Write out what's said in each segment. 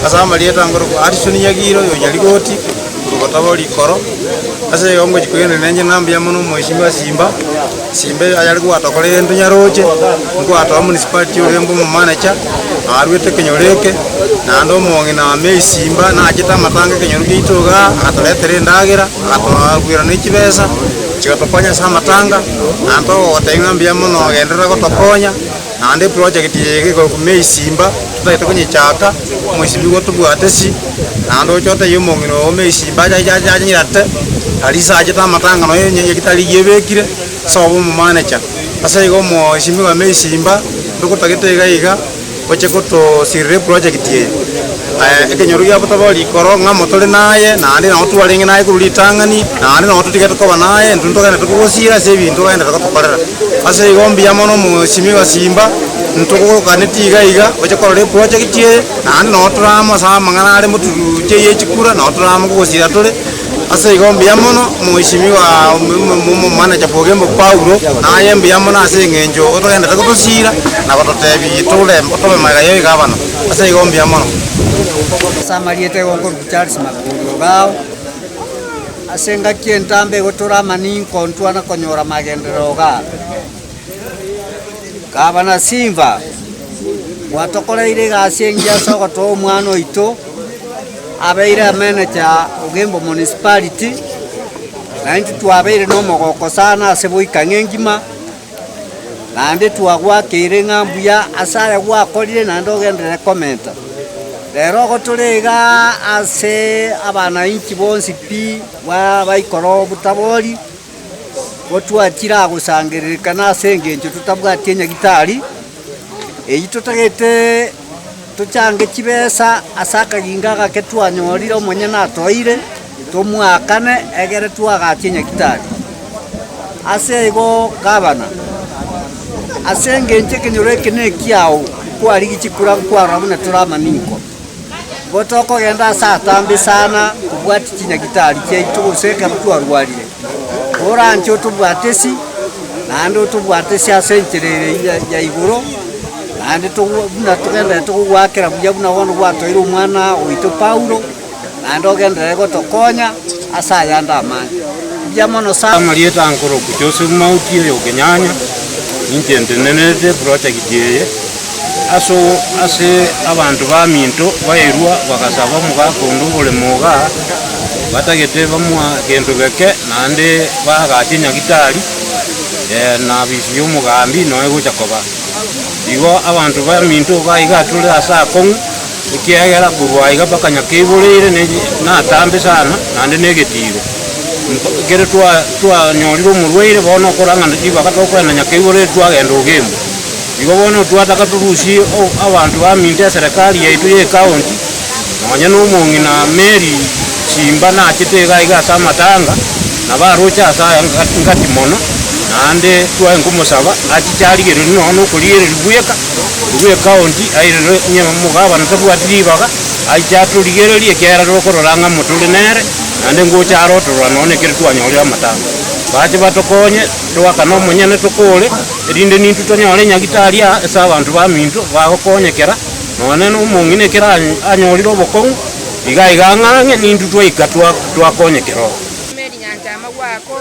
Ase amarieta nkorokwa Harrison Nyagiro oyo Nyarigoti, korwa Gotaba Rikoro. Ase igo ngochia koiraneria inche ng'a mbuya mono omweshimiwa Simba, Simba ayare gwatokora egento nyaroche, nkwatoa municipality orenge omomanager, arwete ekenyoro eke, naende omong'ina Mary Simba nachete amatanga ekenyoro giaito igaa, agatoretera endagera, agatoagwera ne chibesa, chigatokonya ase amatanga, naende togogotebia ng'a mbuya mono genderera gotokonya. Naende eproject eye iga ekorokwa Mei Simba, totagete konyechaka, omosibigwa otobwate si, naende oche otebie omong'ina oo Mei Simba ache ache ache anyirate, aria achete amatanga nonye nyagetari eywo ebekire, ase obe omomanager. Ase igo omosimiwa Mei Simba, ntogotagete iga iga, oche gotosirera eproject eye. Ekenyoro gia botabori ikoro ng'amo tore naye, naende nabo twarenge naye korwa ritang'ani, naende nabo totigete koba naye, intwe ntogenderete kogosira ase ebinto ogenderete gotokorera. Ase igo mbuya mono omosimiwa Simba, ntogokaneti iga iga, oche korora eproject eye, naende nabo tore amo ase amang'ana are moturuche ye chikura, nabo tore amo kogosira tore. Ase igo mbuya mono omweshimiwa omomanager bwa Ogembo Paulo, naye mbuya mono ase eng'encho otogenderete gotosiira na gototebia tore tobe magega ya egavana. Ase igo mbuya mono. Ase amarieta igo nkorokwa Charles Makori Ogao, ase engaki entambe igo tore amaninko ntwana konyora amagenderero igaa. Gavana Simba, gwatokoreire egasi engiya ase ogotoa omwana oito, abeire ameneja Ogembo Municipality, naintwe twabeire na omogoko sana ase boika ng'a engima, naende twagwakeire ng'a mbuya ase aya gwakorire naende ogenderere komenta. Rero igo tore igaa ase abanainchi bonsi pi ba baikoro obotabori. Gotwachire agosangererekana ase engencho totabwati enyagitari, eyio totagete tochange chibesa ase akagingo agake twanyorire omonyene atoeire, tomoakane egere twagache enyagitari. Ase igo gavana, ase engencho ekenyoro eke na ekiao, kwarigia chikura nkwarora buna tore amaninko. Igo tokogenda ase atambe sana kobwatia chinyagitari chiaito gose ekero twarwarire, koranche otobwate esi, naende otobwate esi ase enchera ere ya ya igoro, naende togo buna togenderete kogoakera buya buna bono gwatoeire omwana oito Paulo, naende ogenderere gotokonya ase ayande amange. Mbuya mono sana. Amarieta nkorokwa Joseph Mauti oyo o Kenyanya, ninche ntenenerete eproject eye. Ase ase abanto baminto bairwa bagasaba omogaka onde oboremo igaa, batagete bamoa gento geke, naende baagache nyagitari na abisi ya omogambi noe egocha koba. Igo abanto baminto iga iga tore ase akong'u, ekiagera korwa aiga mpaka Nyakeiboreire ne natambe sana naende na egetiro. Ekero twa twanyorire omorwaire bono okora ng'a ribaga tokoenda Nyakeiboreire twagenda Ogembo. Igo bono twataka torusie abanto baminto eserekari yaito y'ecounty, nonya na omong'ina Mary Simba nachete iga iga ase amatanga, nabo aroche ase aya ngati mono, naende twaye nkomosaba achiche arigererie nonya na okorigereria bweka, korwa ecounty airerwe onye omogabana tabwati ribaga, aiche atorigererie ekiagera tokorora ng'a motore nere, naende ngocha are otorora nonya ekero twanyorire amatanga. Bache batokonye, toakane omonyene tokore. Erinde nintwe tonyore nyagitari aa ase abanto baminto bagokonyekera, nonya nomong'ina ekero anyorire obokong'u, iga iga ang'ang'e, nintwe twaika twakonyekera oo. Meri nyancha amagwako,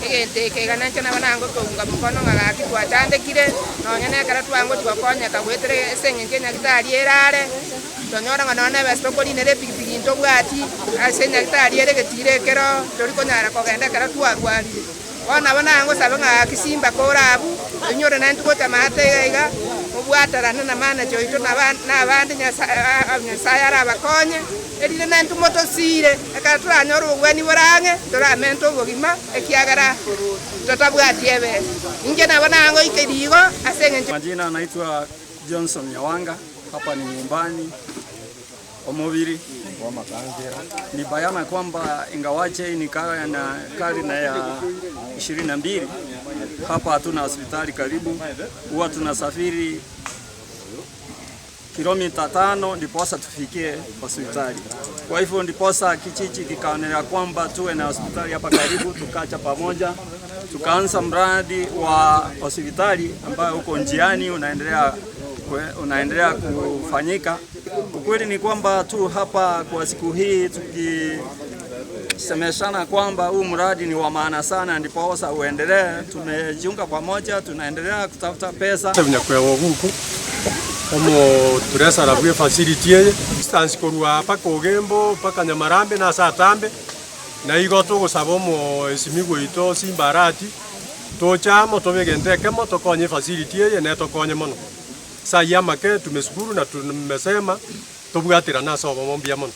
egento eke iga nanche nabo nangokeunga mokono ng'a gaki twachandekire, nonya na ekero twangochia gokonyeka goetera ase eng'encho enyagitari ere are, tonyore ng'a nonya na ebesa tokorinera epigipigi ntobwati, ase enyagitari ere egetiro ekero tori konyara kogenda ekero twarwarire. Bono nabo nagosabe ng'a gaki simba kore abwo, oinyore naintwe gocha maate iga iga, mobwaterane na manager oito na abande Nyasae arabakonye, erinde naintwe motosiire, ekero toranyore obogwenia bore ang'e, toramente obogima, ekiagera totabwati ebesa. Inche nabo nagoikeria igo ase eng'encho. Majina naitwa Johnson Nyawanga, hapa ni nyumbani. Omobiri ni bayana kwamba ingawaje hii ni karne ya 22 hapa hatuna hospitali karibu, huwa tunasafiri kilomita 5 ndiposa tufikie hospitali. Kwa hivyo ndiposa kijiji kikaonelea kwamba tuwe na hospitali hapa karibu, tukaja pamoja tukaanza mradi wa hospitali ambayo uko njiani unaendelea kufanyika. Ukweli ni kwamba tu hapa kwa siku hii tukisemeshana kwamba huu mradi ni wa maana sana, ndiposa uendelee. Tumejiunga pamoja, tunaendelea kutafuta pesa. Nyakwega oguku omoturesara bwa efacility eye distance korwa mpaka Ogembo mpaka Nyamarambe na ase atambe, na igo togosaba omoesimi gwaito Simba Arati toche amo tobe egento ekemo tokonye efacility eye netokonye mono. Ase ayio amake tumesukuru na tumesema tobwaterane ase obomo mbuya mono.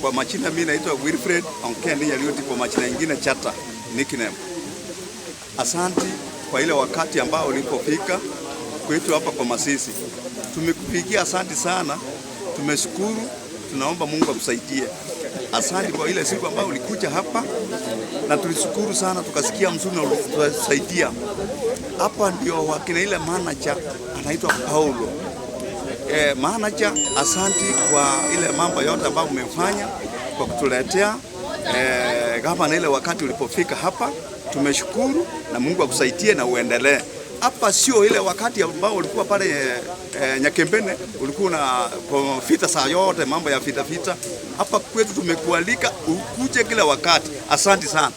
Kwa majina mimi naitwa Wilfred Onkeni Nyarioti, kwa majina ingine Chata nickname. Asanti kwa ile wakati ambao ulipofika kwetu hapa kwa Masisi. Tumekupigia asanti sana, tumeshukuru, tunaomba Mungu akusaidie. Asanti kwa ile siku ambayo ulikuja hapa na tulishukuru sana, tukasikia mzuri na ulitusaidia. Hapa ndio wakina ile manager anaitwa Paulo. Manager, asanti kwa ile mambo yote ambayo umefanya kwa kutuletea gavana ile wakati ulipofika hapa, tumeshukuru na Mungu akusaidie na uendelee. Hapa sio ile wakati ambao ulikuwa pale Nyakembene ulikuwa na kwa vita saa yote, mambo ya vita vita. Hapa kwetu tumekualika ukuje kila wakati. Asante sana.